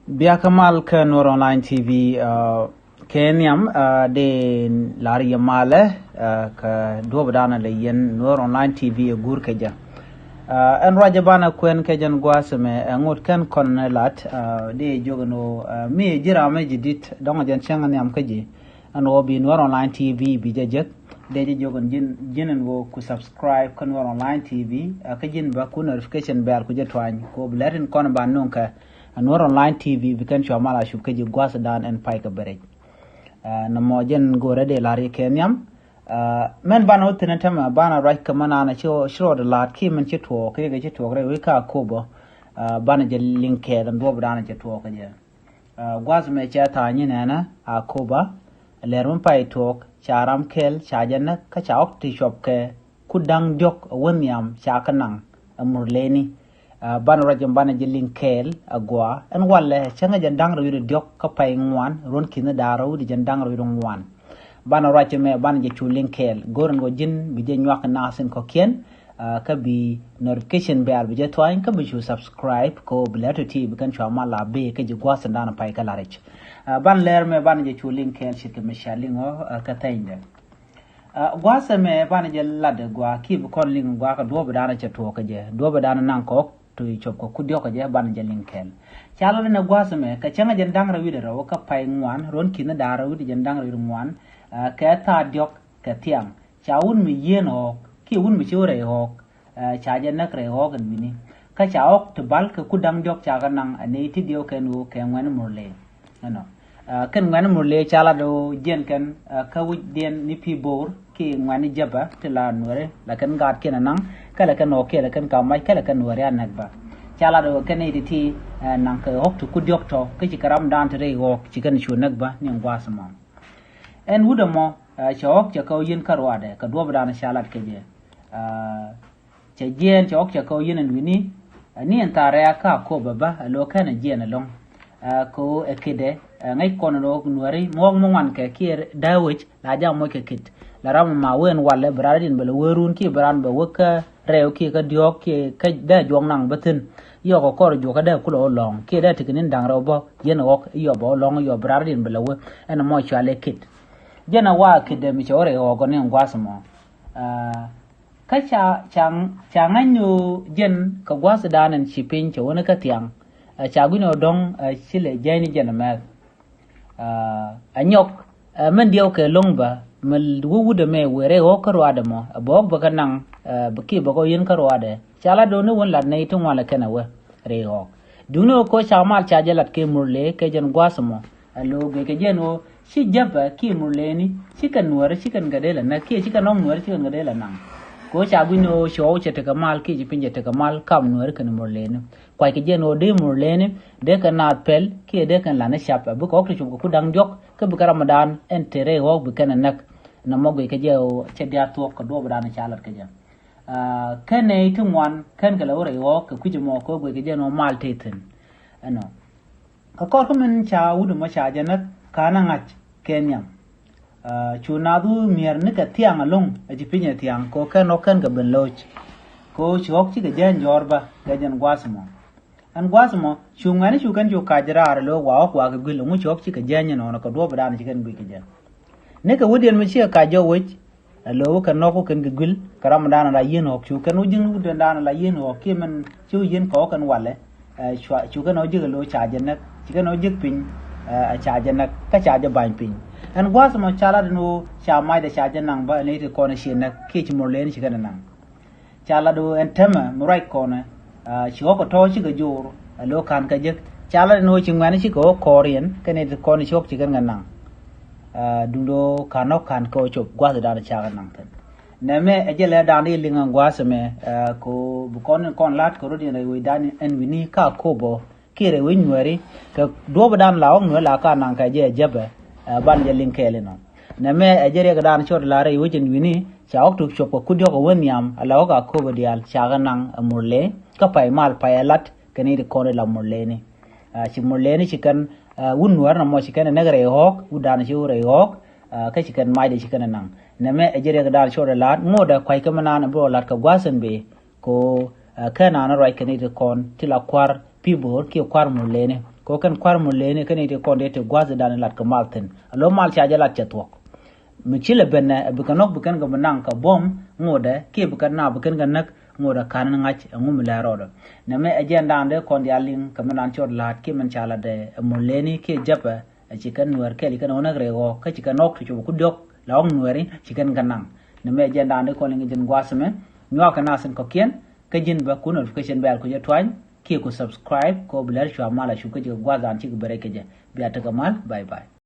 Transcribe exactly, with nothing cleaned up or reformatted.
Bia kä mal kä Nuer Online T V, uh, kɛ nhiam, uh, dee lar yɛ malɛ, uh, kä duɔp danɛ lɛ yɛn Nuer Online T V ɛ gur kɛ jɛ. Uh, ɛn ruacɛ banɛ kuɛn kɛ jɛn gua̱a̱th ɛmɛ, uh, ŋot kɛn kɔn lat, uh, dee jiök ɛn ɣöö, uh, mi ji̱ ram ɛ ji̱ di̱t dɔ̱ŋ jɛn cäŋ nhiam kä ji̱. Ɛn ɣöö bi Nuer Online T V bi jɛ jek, dee jɛ jiök ɛn ji̱n, ji̱n ɛn ɣöö ku subscribe kä Nuer Online T V, uh, kä ji̱n ba ku notification bell ku jɛ tuany, ku bi lɛt in kɔn ba nuŋ kɛ, uh, Nuer Online T V bi kɛn cua mal a cup kä ji̱ gua̱a̱th dan ɛn pay kɛ bɛ rɛc. Uh, nɔmɔ jɛn go̱rɛ dee lar yɛ kɛ nhiam. Uh, mɛn banɛ wä thi̱n ɛn tämɛ banɛ ruac kɛ mɛn an ci, ci rɔɔdɛ laat kiɛ mɛn ci tuɔɔk kiɛ kɛ ci tuɔɔk rɛy wec kä Akobo. Uh, banɛ jɛ liŋ kɛɛl ɛn duɔp danɛ cɛ tuɔɔk kɛ jɛ. Uh, gua̱a̱th mɛ cɛ tha̱a̱ŋ nyi nɛnɛ Akobo. Lɛr mi pay tuɔɔk ca ram kɛɛl ca jɛ näk kä ca ɣɔk ti cuɔp kɛ ku da̱ŋ diɔ̱k ɛ wä nhiam ca kä naŋ ɛ Murleni. Uh, banɛ ruac ɛn banɛ jɛ liŋ kɛɛl ɛ gɔaa ɛn walɛ cäŋɛ jɛn da̱ŋ rɛw wi̱cdɛ diɔ̱k kä pay ŋuan ruɔ̱n ki̱n da̱ŋ rɛw wi̱cdɛ jɛn da̱ŋ rɛw wi̱cdɛ ŋuan. Banɛ ruac ɛmɛ banɛ jɛ cu liŋ kɛɛl go̱r ɛn ɣöö ji̱n bi jɛ nyuak naath in kɔ̱kiɛn. Uh, kä bi notification bell bi jɛ tuany kä bi cu subscribe kɛ ɣöö bi lɛt tɔ̱ ti bi kɛn cua mal a bi kä ji̱ gua̱a̱th in danɛ pay kä la̱ric. Uh, banɛ lɛr ɛmɛ banɛ jɛ cu liŋ kɛɛl ce̱tkɛ mi ca liŋ ɔ, uh, kä thɛnydɛ. Uh, gua̱a̱th ɛmɛ banɛ jɛ lat ɛ gɔaa kiɛ bi kɔn liŋ gɔaa kɛ duɔ̱ɔ̱p danɛ cɛ tuɔɔk kɛ jɛ duɔ̱ɔ̱p danɛ naŋ kɔk ti cop kɛ ku diɔ̱k kɛ jɛ banɛ jɛ liŋ kɛɛl. Ca lat ɛnɛ gua̱a̱th ɛmɛ kɛ cäŋɛ jɛn da̱ŋ rɛw wi̱cdɛ rɛw kä pay ŋuan ruɔ̱n ki̱n da̱ŋ rɛw wi̱cdɛ jɛn da̱ŋ rɛw wi̱cdɛ ŋuan, uh, kɛ tha̱a̱ diɔ̱k kɛ thiaŋ. Ca wut mi yieen ɣɔ̱ɔ̱k kiɛ wut mi ci wä rɛy ɣɔ̱ɔ̱k, uh, ca jɛ näk rɛy ɣɔ̱ɔ̱k ɛn wi̱ni. Kä ca ɣɔ̱k ti bal kɛ ku da̱ŋ diɔ̱k ca kɛ naŋ ɛ nɛy ti diɛw kɛn ɣöö kɛ ŋuɛ̈ni Murle. Ɛnɔ. Uh, kɛn ŋuɛ̈ni Murle ca lat ɣöö jiɛn kɛn, uh, kä wi̱c diɛn ni Pibor kiɛ ŋuɛ̈ni Jäpɛ ti la Nuɛri la kɛn gaat kiɛn ɛ naŋ kä la kɛn ɣɔ̱k kiɛ la kɛn ka mac kä la kɛn Nuɛri a näk bä. Ca lat ɣöö kɛn nɛy ti ti, uh, naŋ kɛ ɣɔ̱k ti ku diɔ̱k tɔ kä ci kɛ ram dan ti rɛy ɣɔ̱ɔ̱k ci kɛn cu näk bä ni gua̱a̱th ɛmɔ. Ɛn wut ɛmɔ, uh, cɛ ɣɔ̱k cɛ kɛ ɣöö yieen kä ruaadɛ kɛ duɔ̱ɔ̱p dan ca lat kɛ jɛ. Uh, Cɛ jiɛɛn cɛ ɣɔ̱k cɛ kɛ ɣöö yieen ɛn wi̱ni, ɛ ni ɛn tha̱a̱ŋ rɛ̈ɛ̈k kä Akobo bä ɛ lo̱o̱ kɛn ɛ jiɛɛn ɛlɔ̱ŋ. Ɛ kɛ ɣöö ɛ ki̱dɛ, ɛ ŋäc kɔn ɛ ɣöö Nuɛri mi ɣɔ̱k mi ŋuan kɛ kiɛ dääk wec la jam moc kɛ ki̱t. La ram ma wee ɛn walɛ bi raan diɛn bɛ lɛ wee run kiɛ bi raan bɛ wee kä rɛw kiɛ kä diɔ̱ɔ̱k kiɛ kä dee juɔk naŋ bä thi̱n. Yɔk ɛ kɔr juɔk kä dee kulɛ ɣöö lɔ̱ŋ kiɛ dee tekɛ ni̱n da̱ŋ rɛw bä yieen ɛ ɣɔ̱k yɔp ɛ ɣöö lɔ̱ŋ yɔp bi raan diɛn bɛ lɛ wee ɛn ɛ mɔc cua lɛ ki̱t. Jiɛn ɛ wa ki̱t dee mi cɛ wä rɛy ɣɔ̱ɔ̱k ɔ ni ɛn gua̱a̱th ɛmɔ. Aa, Kä ca, ca, ca ŋa̱c ni ɣöö jɛn kɛ gua̱a̱th dan ɛn ci piny cɛ wä ni kä thiaŋ. Ɛ, ca gui̱n ɣöö dɔ̱ŋ, ɛ, ci lɛ jiäcni jɛn ɛmɛth. Aa, ɛ nyɔk, ɛ, min diɛw kɛ lo̱ŋ bä mi wä wut ɛmɛ wëë rɛy ɣɔ̱k kä ruaadɛ mɔ ɛ bɛ ɣɔ̱k bä kä naŋ, ɛ, bɛ kiɛ bɛ kɛ ɣöö yieen kä ruaadɛ. Ca la do̱n ni wun lat nɛy ti ŋuan lɛ kɛn ɛ wä rɛy ɣɔ̱k. Duundɛ ɣöö kɛ ɣöö ca mal ca jɛ lat kɛ Murle kɛ jɛn gua̱a̱th ɛmɔ. Ɛ lo̱o̱ guic kɛ jɛ ɛn ɣöö ci Jäpɛ kiɛ Murleni, ci kɛn Nuäri ci kɛn kɛ dee lɛ näk kiɛ ci kɛn ɣɔ̱k Nuäri ci kɛn kɛ dee lɛ naŋ. Kɛ ɣöö ca gui̱n ni ɣöö ci ɣɔ̱k cɛ tekɛ mal kiɛ ci piny cɛ tekɛ mal kam Nuäri kɛnɛ Murleni. Kuackɛ jɛ ɛn ɣöö dee Murleni dee kɛn naath pɛl kiɛ dee kɛn la̱t ni cap ɛ bikɛ ɣɔ̱k ti cop kɛ ku da̱ŋ diɔ̱k kä bikɛ ramdan ɛn te rɛy ɣɔ̱k bi kɛn ɛ näk. Nɔmɔ guic kɛ jɛ ɣöö cɛ diaal thuɔ̱k kɛ duɔ̱ɔ̱p dan ca lat kɛ jɛ. Aa, kɛn nɛy ti ŋuan kɛn kɛ lɛ wä rɛy ɣɔ̱ɔ̱k kɛ kui̱c ɛmɔ kɛ ɣöö guic kɛ jɛ ɛn ɣöö mal tëë thi̱n. Ɛnɔ. Kä kɔr kä min ca wut ɛmɔ ca jɛ näk ka̱n a ŋa̱c kɛ nhiam. Aa, cu naath wä mi̱eer ni kɛ thiaŋ ɛlɔ̱ŋ ɛ ci piny ɛ thiaŋ kɛ ɣöö kɛn ɣɔ̱k kɛn kɛ ben lo̱c. Kɛ ɣöö ci ɣɔ̱k cikɛ jiäny jɔ̱ɔ̱r bä kɛ jɛn gua̱a̱th ɛmɔ. Ɛn gua̱a̱th ɛmɔ cu ŋuɛ̈ni cu kɛn cu ka̱c raar ɛ lo̱o̱ wa ɣɔ̱k wa kɛ gui̱l ɛŋu ci ɣɔ̱k cikɛ jiäny ɛnɔnɔ kɛ duɔ̱ɔ̱p dan ci kɛn guic kɛ jɛ. Ni kɛ wädiɛn mi cikɛ kac jɔk wec, ɛ lo̱o̱ wä kɛn nɔk wä kɛn kɛ gui̱l kɛ ramdan la yieen ɣɔ̱k cu kɛn wä ji̱n wutdan la yieen ɣɔ̱k kiɛ min ci wä yieen kɔk kɛn walɛ. Ɛ, cua, cu kɛn wä ji̱ kɛ lo̱o̱ ca jɛ näk ci kɛn wä ji̱ piny. Ɛ, ca jɛ näk kä ca jɛ ba̱ny piny. Ɛn gua̱a̱th ɛmɔ ca lat ɛn ɣöö ca macdɛ ca jɛ naŋ bä ɛn iti kɔn ɛ ciɛ näk kiɛ ci Murleni ci kɛn ɛ naŋ. Ca lat ɣöö ɛn täämɛ mi ruac kɔnɛ, aa, ci ɣɔ̱k ɛ tɔ̱ cikɛ jo̱o̱r ɛ lo̱o̱ ka̱n kɛ jek. Ca lat ɛn ɣöö ci ŋuɛ̈ni cikɛ ɣɔ̱k kɔɔr yɛn kɛn iti kɔn ci ɣɔ̱k ci kɛn kɛ naŋ. Aa, duundɛ ɣöö ka̱n ɣɔ̱k ka̱n kɛ ɣöö cop gua̱a̱th dan ca kɛ naŋ thi̱n. Nɛmɛ ɛ jɛ lɛ dan di liŋ ɛn gua̱a̱th ɛmɛ, aa, kɛ ɣöö bi kɔn in kɔn la̱t kɛ rɔ̱diɛn rɛy wecdan ɛn wi̱ni kä Akobo kiɛ rɛy wec Nuäri kɛ duɔ̱ɔ̱p dan la ɣɔ̱k Nuäri la ka naŋ kɛ jɛ ɛ Jäpɛ, aa, banɛ jɛ liŋ kɛɛl inɔ. Nɛmɛ ɛ jɛ riɛkdan cɔt la rɛy wec ɛn wi̱ni ca ɣɔ̱k tok cop kɛ ku diɔ̱k ɛ wä nhiam ala ɣɔ̱k Akobo diaal ca kɛ naŋ ɛ Murle kä pay mal pay ɛ lat kɛn iti kɔn ila Murleni. Aa, ci Murleni ci kɛn, aa, wut Nuäri nɔmɔ ci kɛn ɛ näk rɛy ɣɔ̱ɔ̱k wut dan ci wä rɛy ɣɔ̱ɔ̱k, aa, kä ci kɛn macdɛ ci kɛn ɛ naŋ. Nɛmɛ ɛ jɛ riɛkdan cɔt ɛ la̱t ŋotdɛ kua̱ckɛ mi naan ɛ bi rɔ la̱t kɛ gua̱a̱th ɛn bëë. Kɛ ɣöö, aa, kä naan ruac kɛn iti kɔn ti la kua̱r Pibor kiɛ kua̱r Murleni. Kɛ kɛn kua̱r mɔ leni kɛn iti kɔn dee ti gua̱th dan lat kɛ mal thin. A lo mal ca jɛ lat cɛ thuɔk. Mi ci lɛ ben nɛ, bi kɛ nɔk bi kɛn kɛ bi naŋ kɛ bom ŋodɛ, kiɛ bi kɛn na bi kɛn kɛ näk ŋodɛ kan ni ŋa̱c ɛŋu mi lɛ rɔɔdɛ. Nɛ mɛ ɛ jɛn dan dee kɔn dial liŋ kɛ mi nan cɔt la̱a̱t kiɛ min ca lat dɛ ɛ mɔ leni kiɛ jɛpɛ, ɛ ci kɛn nuɛr kɛl ci kɛn ɣän näk rɛy ɣɔɔ, kä ci kɛn nɔk ti cop ku diɔk la ɣɔk nuɛri ci kɛn kɛ naŋ. Nɛ mɛ ɛ jɛn dan dee kɔn liŋ kɛ jɛn gua̱th mɛ, nyuak kɛ nath in kɔkiɛn, kä ji̱n bä ku notification bell ku jɛ tuany, kiɛ ku subscribe, kɛ ɣöö bi lɛr cua mal a cuk kä ji̱ kɛ gua̱th dan cikɛ bɛ rɛc kɛ jɛ. Bia tekɛ mal, bye bye.